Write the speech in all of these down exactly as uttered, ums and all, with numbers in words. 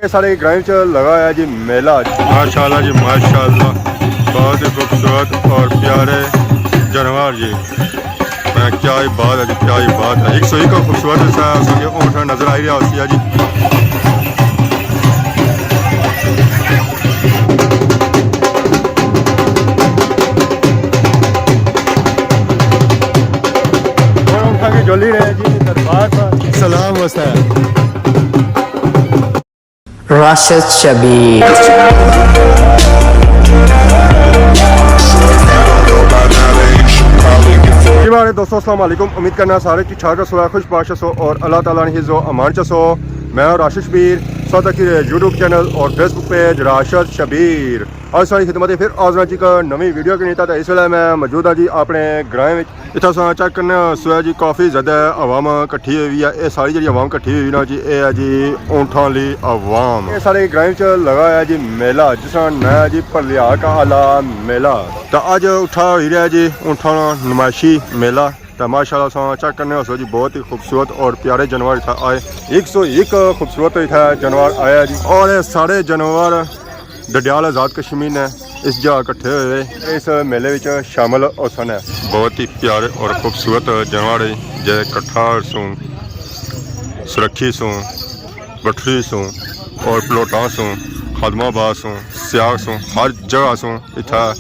یہ سارے گرائیں چ لگا ہوا جی میلہ۔ ماشاءاللہ جی، ماشاءاللہ، بہت ہی خوبصورت اور پیارے جانور جی۔ میں کیا ہی بات ہے جی، کیا ہی بات ہے۔ ایک سو ایک خوبصورت سا اساں کے اونٹ نظر آئی رہا ہوسی جی۔ اور اونٹاں کی جولی رہے جی دربار پر۔ سلام واسطے۔ راشد شبیر۔ جی ماڑے دوستو، السلام علیکم۔ امید کرنا سارے ٹھیک ٹھاک ہسو، خوش باش ہسو اور اللہ تعالیٰ نے حفظ و امان چ ہسو۔ میں ہوں راشد شبیر، ساتھ رکھی رہے یوٹیوب چینل اور فیس بک پیج راشد شبیر۔ اج ساری خدمت ہے پھر حاضر ہاں جی ایک نویں ویڈیو کے نیتا۔ تے اس ویلے میں موجود ہاں جی اپنے گرائیں وچ۔ اتھا اساں چیک کرنے آں، سو ہے جی کافی زیادہ عوام کٹھی ہوئی ہے۔ اے ساری جیڑی عوام کٹھی ہوئی نا جی، اے ہے جی اونٹاں آلی عوام۔ اے سارے گرائیں وچ لگا ہوا جی میلہ، جس نا ناں ہے جی پلیاک آلا میلہ۔ تے اج اتھا ہوئی رہیا جی اونٹاں نا نمائشی میلہ۔ تے ماشاءاللہ اساں چیک کرنے آں سو جی بہت ہی خوبصورت اور پیارے جانور اتھا آئے۔ ایک سو ایک خوبصورت اتھا جانور آیا جی۔ اور اے سارے جانور ڈڈیال آزاد کشمیر نے اس جگہ کٹھے ہوئے اس میلے وچ شامل ہوسن۔ بہت ہی پیارے اور خوبصورت جانور ہے، جے کٹھار سوں، سرکھی سوں، بٹھری سوں اور پلوٹاں سوں، خادم آباد سوں، سیاگ سوں، ہر جگہ سوں اتھا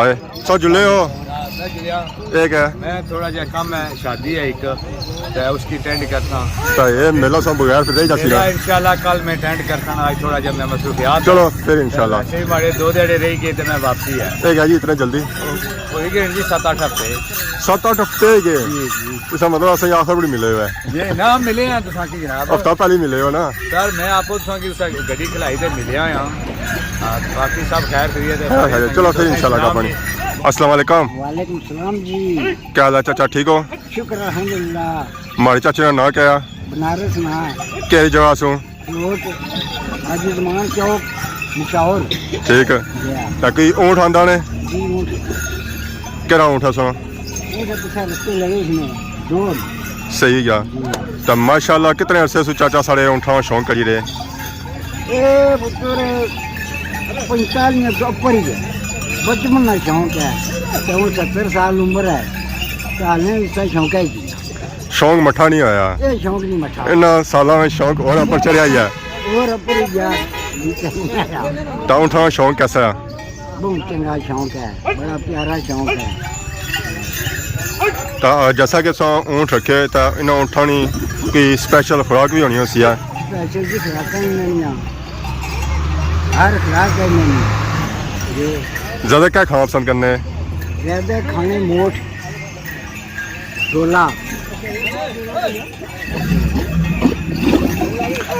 آئے۔ سو جلے ہو؟ میں جلیا۔ ایک ہے۔ میں تھوڑا جہا کم ہے، شادی ہے ایک، تے اس کی اٹینڈ کرتا۔ تے اے میلہ سو بغیر پھر رہی جاسی میلہ نا؟ انشاءاللہ کل میں اٹینڈ کرتا نا، آج تھوڑا جہا میں مصروفیات چلو ہے۔ پھر انشاءاللہ۔ تے ویسے ہی ماڑے دو دیہڑے رہی گئے تے میں واپسی ہے۔ ایک ہے جی، اتنے جلدی؟ ہوئی گئے جی ست اٹھ ہفتے۔ ست اٹھ ہفتے ہی گئے؟ جی، جی۔ اس کا مطلب اساں آخر بڑی ملے ہوئے۔ جی، نہ ملے ہیں تو ساں کی جناب۔ ہفتہ پہلے ملے ہو نا؟ سر، میں آپ تساں کی اس گڈی کھلائی تے ملیا ہاں۔ ہاں، باقی سب خیر خیریت ہے۔ خیر خیریت۔ چلو پھر انشاءاللہ گپ بنی۔ السلام علیکم۔ وعلیکم السلام جی۔ کیا حال ہے چاچا، ٹھیک ہو؟ شکر الحمدللہ۔ ماڑے چاچے نا ناں کیا ہے؟ بنارس نا۔ کیڑی جگہ سوں؟ روڈ حاجی زمان چوک، مشاور۔ ٹھیک ہے۔ جی ہاں۔ تے کوئی اونٹ آندا نے؟ جی، اونٹ۔ کیڑا اونٹ ہے سو؟ اے تے پچھے رستے لگے اس نے، دو۔ صحیح گیا۔ جی ہاں۔ تے ماشاءاللہ کتنے عرصے سو چاچا ساڑے اونٹاں نا شوق کری رہے؟ اے پتر پنجتالیس تو اوپر ہی ہے۔ بچپن نا شوق ہے۔ تے ہن ستر سال عمر ہے۔ تے حالیں اس کا شوق ہے جی۔ شوق مٹھا نہیں ہویا۔ اے شوق نہیں مٹھا۔ انہاں سالاں وچ شوق اور اپر چڑھیا ہی ہے۔ اور اپر ہی گیا۔ تاں اونٹاں نا شوق کیسا ہے؟ بہت چنگا شوق ہے، بڑا پیارا شوق ہے۔ تاں جیسا کہ تساں اونٹ رکھے، تاں انہاں اونٹاں نی کوئی سپیشل خوراک بھی ہونی ہوسی ہے؟ سپیشل جی خوراکاں ہی ہونیاں، ہر خوراک ہے انہاں نی۔ جی۔ زیادہ کیا کھانا پسند کرنے؟ زیادہ کھانے موٹھ۔ چھولا۔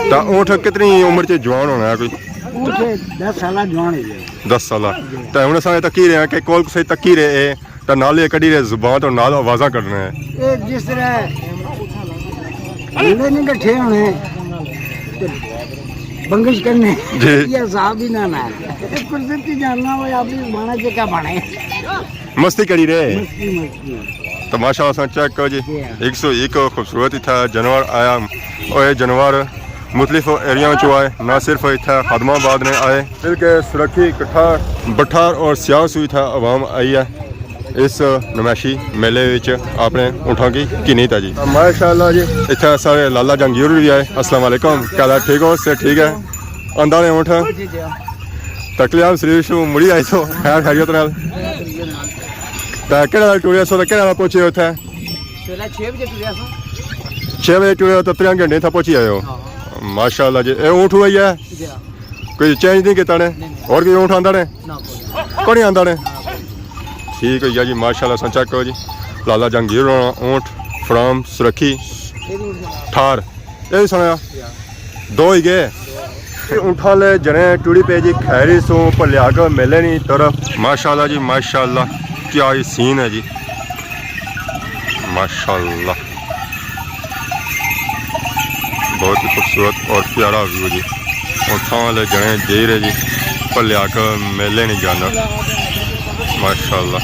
تاں اونٹ کتنی عمر چ جوان ہونا ہے کوئی؟ اونٹ دس سالہ جوان ہوئی گئے۔ دس سالہ۔ تاں ہن اساں تکی رہے ہیں کہ کول کسے تکی رہے ہیں، تاں نال یہ کڈی رہے زبان تو نال آوازاں کڈنے ہیں۔ اے جس طرح جوڑے نہیں کٹھے ہونے، تے بنگش کرنے۔ جی۔ یہ حساب ہی نہ نہ۔ اے قدرتی جاننا ہوئے، اپنی زبانہ چ کیا بنے۔ مستی کری رہے۔ مستی، مستی۔ تو ماشاءاللہ اساں چیک کرو جی، جی ہاں۔ ایک سو ایک خوبصورت اتھا جانور آیا۔ اور یہ جانور مختلف ایریاں چوں آئے، نہ صرف اتھا خادم آباد نے آئے، بلکہ سرکھی، کٹھار، بٹھار اور سیاگ سوں اتھا عوام آئی ہے اس نمائشی میلے وچ اپنے اونٹاں کی گھنی تا جی۔ ماشاءاللہ جی۔ اتھا سارے لالا جہانگیر بھی آئے۔ السلام علیکم، کیا حال ہے؟ ٹھیک ہو؟ صحت ٹھیک ہے؟ آندا نے اونٹ؟ جی، جی۔ تکلیف شریف شو مڑی آئی سو، خیر خیریت نال۔ تے کہڑے ویلے ٹرے سو تے کہڑے ویلے پہنچے اتھے؟ سویرے چھ بجے ٹریا سو۔ چھ بجے ٹرے ہو تے تریاں گھنٹے اتھے پہنچی آئے ہو۔ ہاں۔ ماشاءاللہ جی، اے اونٹ ہوئی ہے؟ جی ہاں۔ کوئی چینج نہیں کیتا نے؟ نہیں، نہیں۔ اور کوئی اونٹ آندا نے؟ نہ، کوئی نہیں۔ کوئی نہیں آندا نے؟ نہ، کوئی نہیں۔ ٹھیک ہوئی گیا جی، ماشاءاللہ سن چیک کرو جی۔ لالا جہانگیر ہونا اونٹ فرام سرکھی ٹھار۔ اے بھی سنایا؟ دو ہی گئے۔ اونٹاں لے جنے ٹوڑی پے جی، خیری سوں پلیاگ میلے نی طرف۔ ماشاءاللہ جی، ماشاءاللہ، کیا ہی سین ہے جی، ماشاءاللہ، بہت ہی خوبصورت اور پیارا ویو جی۔ اونٹاں لے جنے جائی رہے جی، پلیاگ میلے نی جانا۔ ماشاءاللہ۔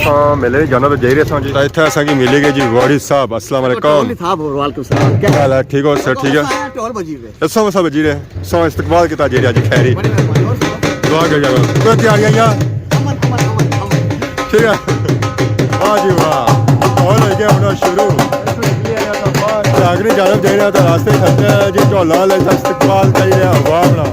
ہاں، میلے جانا تو جائی رہے ساں جی۔ تے اتھے اساں کی ملی گئے جی واری صاحب، السلام علیکم۔ ٹولی صاحب، وعلیکم السلام۔ کیا حال ہے؟ ٹھیک ہو سر؟ ٹھیک ہے۔ ٹول بجی رہے۔ دسو مسا بجی رہے۔ سو استقبال کیتا جی، اج خیری۔ بڑے مہربانی، اور سناؤ؟ دعا کر جاؤ۔ کوئی تیاریاں یا؟ امن، امن، امن، امن۔ ٹھیک ہے۔ واہ جی واہ۔ ماحول ہو گیا ہونا شروع۔ تے اگلی جانب جائی رہے تے راستے کھلتے ہیں جی، ٹولا والے تے استقبال چاہیے عوام نا۔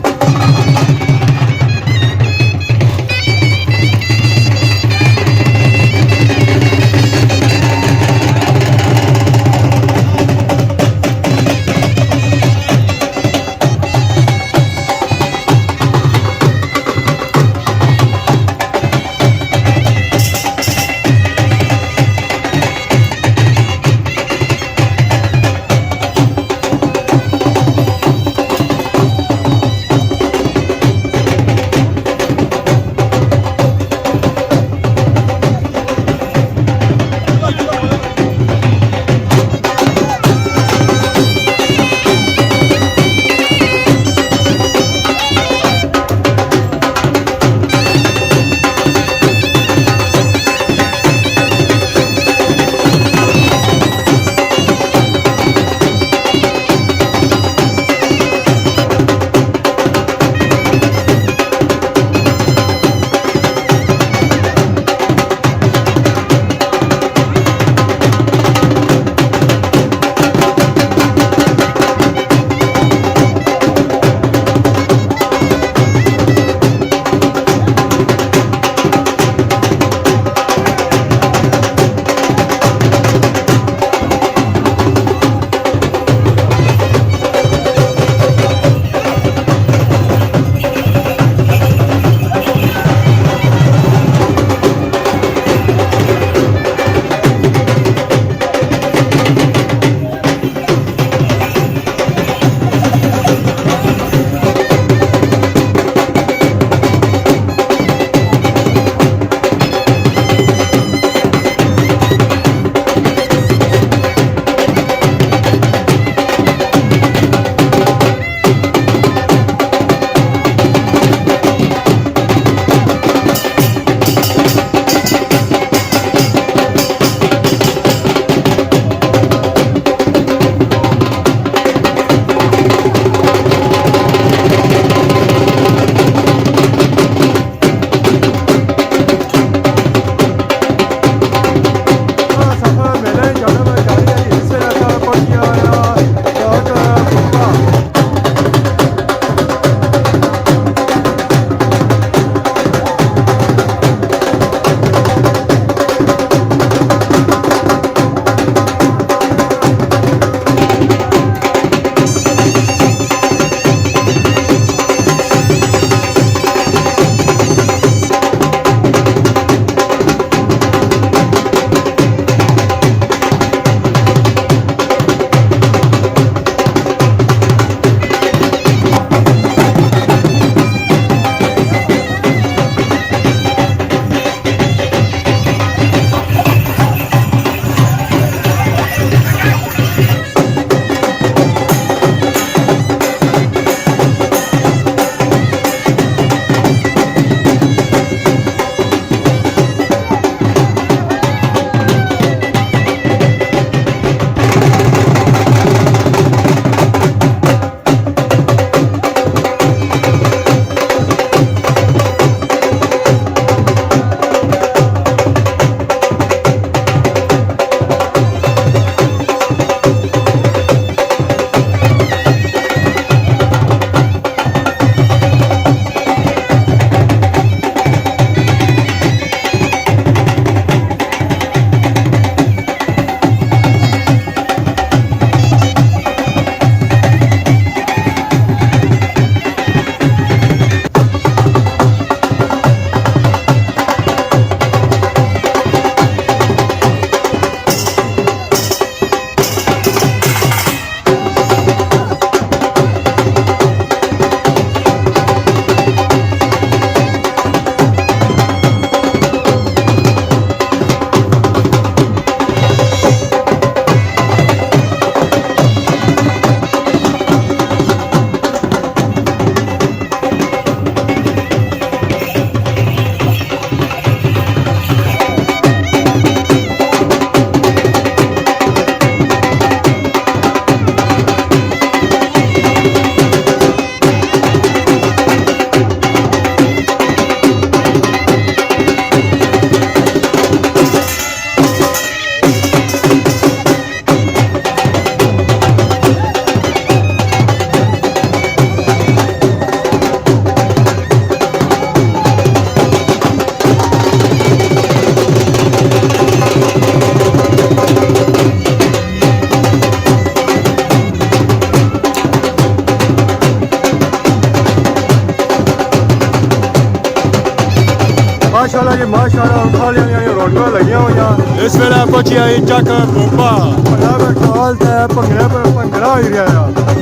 شالا ہن کھالیاں نیاں رونقاں لگیاں ہوئیاں۔ اس ویلے پہنچی آئی چک کوپا۔ بڑا بے ٹال تے بھنگڑے پر بھنگڑا ہوئی رہیا ہے۔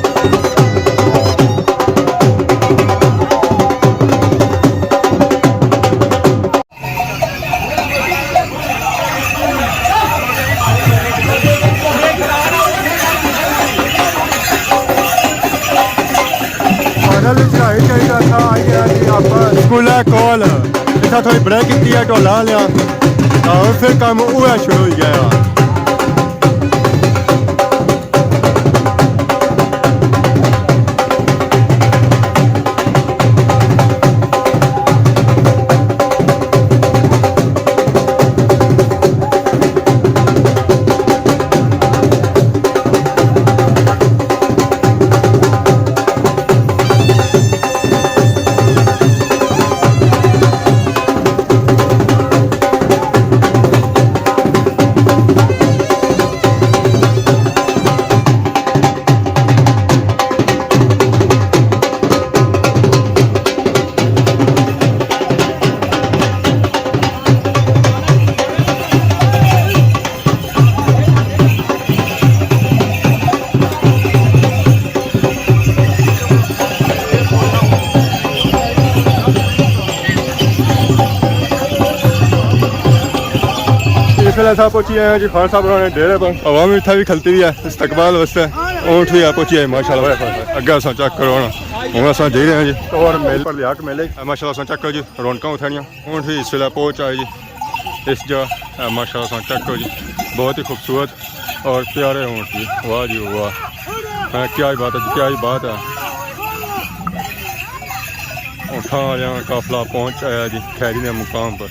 فائنل وچ آئی چاہیدا تھا، آئی گیا جی آپ۔ سکول ہے کول، اتھا تھوڑی بریک کیتی ہے ڈھولا آلیاں، اور پھر کم اوہے شروع ہوئی گیا۔ اس ویلے اساں پہنچی آئے ہیں جی خان صاحب ہوراں نے ڈیرے پر۔ عوام اتھا بھی کھلتی ہوئی ہے استقبال واسطے۔ اونٹ بھی آ پہنچی آئے ماشاءاللہ۔ اگے اساں چیک کرو نا، ہن اساں جائی رہے ہیں جی اور میلے پر لیاک میلے۔ ماشاءاللہ اساں چیک کرو جی رونقاں اتھے نیاں۔ اونٹ بھی اس ویلے پہنچ آئے جی اس جگہ۔ اے ماشاءاللہ اساں چیک کرو جی، بہت ہی خوبصورت اور پیارے اونٹ جی، واہ جی واہ۔ اے کیا ہی بات ہے جی، کیا ہی بات ہے۔ اونٹاں آلیاں قافلہ پہنچ آیا جی کھیری نے مقام پر۔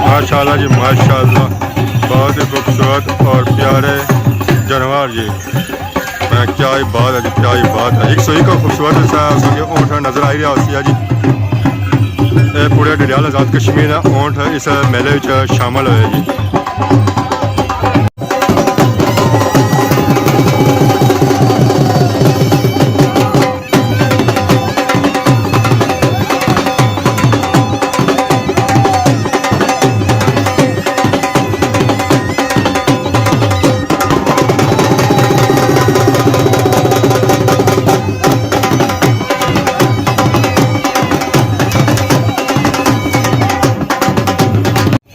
ماشاءاللہ جی ماشاءاللہ، بہت ہی خوبصورت اور پیارے جانور جی۔ میں کیا ہی بات ہے جی، کیا ہی بات ہے۔ ایک سو ایک خوبصورت سا اساں کے اونٹ نظر آئی رہا ہوسی ہے جی۔ اے پورے ڈڈیال آزاد کشمیر نا اونٹ اس میلے وچ شامل ہوئے جی۔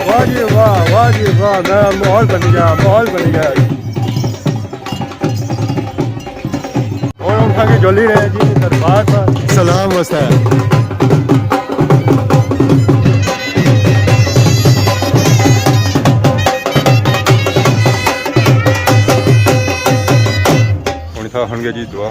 واہ جی واہ، واہ جی واہ، میرا ماحول بن گیا، ماحول بن گیا۔ اور ہم کھا کے جولی رہے جی دربار پر۔ سلام واسطے۔ ہن اتھا ہن گیا جی دعا۔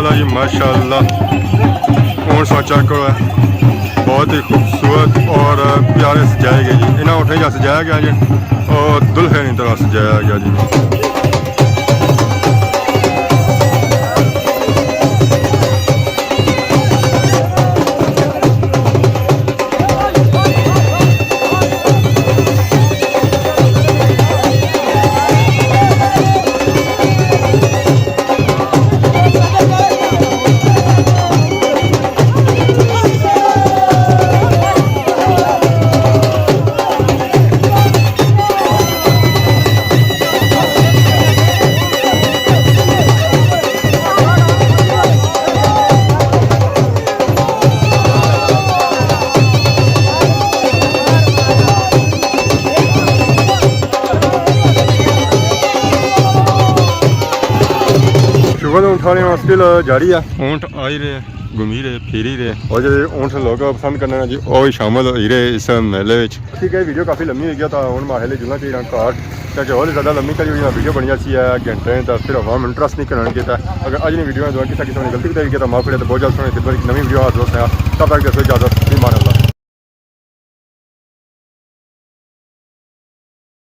اللہ جی، ماشاءاللہ، اونٹ سا چیک کرو، بہت ہی خوبصورت اور پیارے سجائے گئے جی۔ انہاں اونٹیں جا سجایا گیا جی، اور دلہے نی طرح سجایا گیا جی۔ شغل اونٹھانے سٹل جاری ہے۔ اونٹ آئی رہے، گھمی رہے، پھیری رہے۔ اور جڑے اونٹ لوگ پسند کرنے نا جی، وہ بھی شامل ہوئی رہے اس میلے وچ۔ ٹھیک ہے، ویڈیو کافی لمبی ہوئی گیا، تو ہن میں ہلے جلنا چاہیے گھر، کیونکہ ہور زیادہ لمبی کری ہوئی ویڈیو بنی جاسی ہے گھنٹے، تو پھر عوام انٹرسٹ نہیں کرن گے۔ تو اگر اج نی ویڈیو میں کسا قسم کی غلطی کوتاہی ہوئی گئی تو معاف کرے، تو بہت جلد سنے خدمت ایک نوی ویڈیو حاضر ہوساں۔ تب تک کے سوئی اجازت، نہیں مارا۔